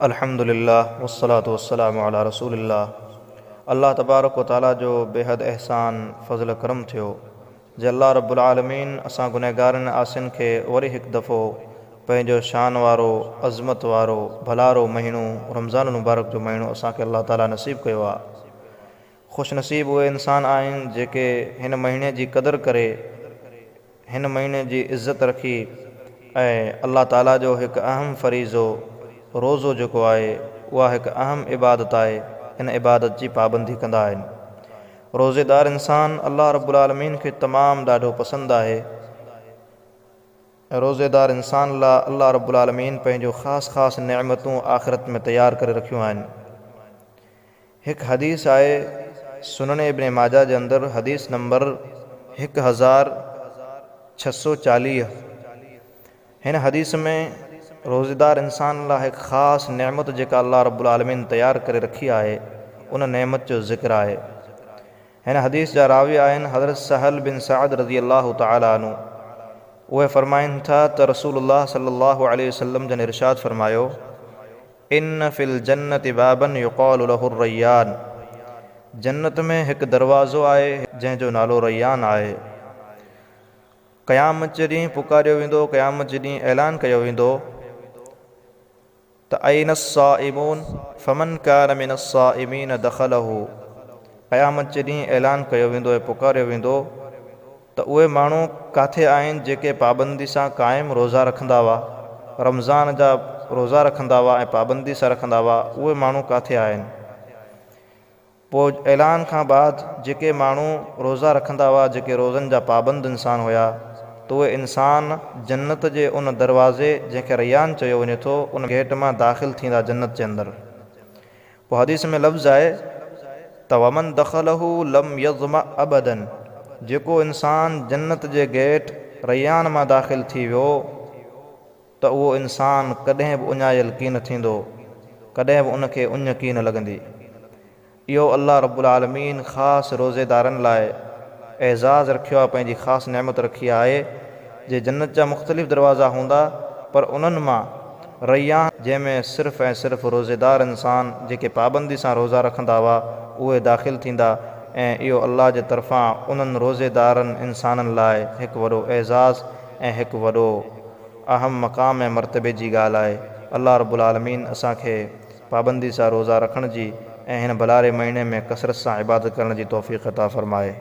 الحمد لله والصلوة والسلام علي رسول الله الله تبارڪ و تعالي جو بيحد احسان فضل ڪرم ٿيو جي الله رب العالمين اسان گنهگارن عاصين کي وري هڪ دفعو پنهنجو شان وارو عظمت وارو ڀلارو مهينو رمضان المبارڪ جو مهينو اسان کي الله تعالي نصيب ڪيو آ خوش نصيب اهي انسان آهن جيڪي هن مهيني جي قدر ڪري هن مهيني جي عزت رکي ۽ الله تعالي جو هڪ اهم فريضو روزو جيڪو آهي اها هڪ اهم عبادت آهي ان عبادت جي پابندي ڪندا آهن. روزيدار انسان الله رب العالمين کي تمام ڏاڍو پسند آهي ۽ روزيدار انسان لاء الله رب العالمين پنهنجون خاص خاص نعمتون آخرت ۾ تيار ڪري رکيون آهن. هڪ حديث آهي سنن ابن ماجه جي اندر حديث نمبر 1640 هن حديث ۾ روزيدار انسان لاء هڪ خاص نعمت جيڪا الله رب العالمين تيار ڪري رکي آهي ان نعمت جو ذڪر آهي. هن حديث جا راوي آهن حضرت سهل بن سعد رضي الله تعالٰي عنه اهي فرمائن ٿا ته رسول الله صلي الله عليه وسلم جن ارشاد فرمايو، ان في الجنة بابا يقال له الريان جنت ۾ هڪ دروازو آهي جنهن جو نالو ريان آهي. قيامت جي ڏينهن پڪاريو ويندو، قيامت جي ڏينهن اعلان ڪيو ويندو ته اين الصائمون فمن ڪان من الصائمين دخله قيامت جي ڏينهن اعلان ڪيو ويندو ۽ پڪاريو ويندو ته اهي ماڻهو ڪاٿي آهن جيڪي پابندي سان قائم روزا رکندا هئا، رمضان جا روزا رکندا هئا ۽ پابندي سان رکندا هئا، اهي ماڻهو ڪاٿي آهن؟ پوء اعلان کان بعد جيڪي ماڻهو روزا رکندا هئا، جيڪي روزن جا پابند انسان هيا ته اهي انسان جنت جي ان دروازي جنهن کي ريان چيو وڃي ٿو ان گيٽ مان داخل ٿيندا جنت جي اندر. پوء حديث ۾ لفظ آهي ته ومن دخله لم يظمأ ابدا جيڪو انسان جنت جي گيٽ ريان مان داخل ٿي ويو ته اهو انسان ڪڏهن به اڃايل ڪين ٿيندو، ڪڏهن به ان کي اڃ ڪين لڳندي. اهو الله رب العالمين خاص روزيدارن لاء اعزاز رکيو آهي پنهنجي خاص نعمت رکي آهي جي جنت جا مختلف دروازا هوندا پر انهن مان ريان جنهن ۾ صرف ۽ صرف روزيدار انسان جيڪي پابندي سان روزا رکندا هئا اهي داخل ٿيندا ۽ اهو الله جي طرفان انهن روزيدارن انسانن لاء هڪ وڏو اعزاز ۽ هڪ وڏو اهم مقام ۽ مرتبي جي ڳالهه آهي. الله رب العالمين اسان کي پابندي سان روزا رکڻ جي ۽ هن ڀلاري مهيني ۾ ڪثرت سان عبادت ڪرڻ جي توفيق عطا فرمائي.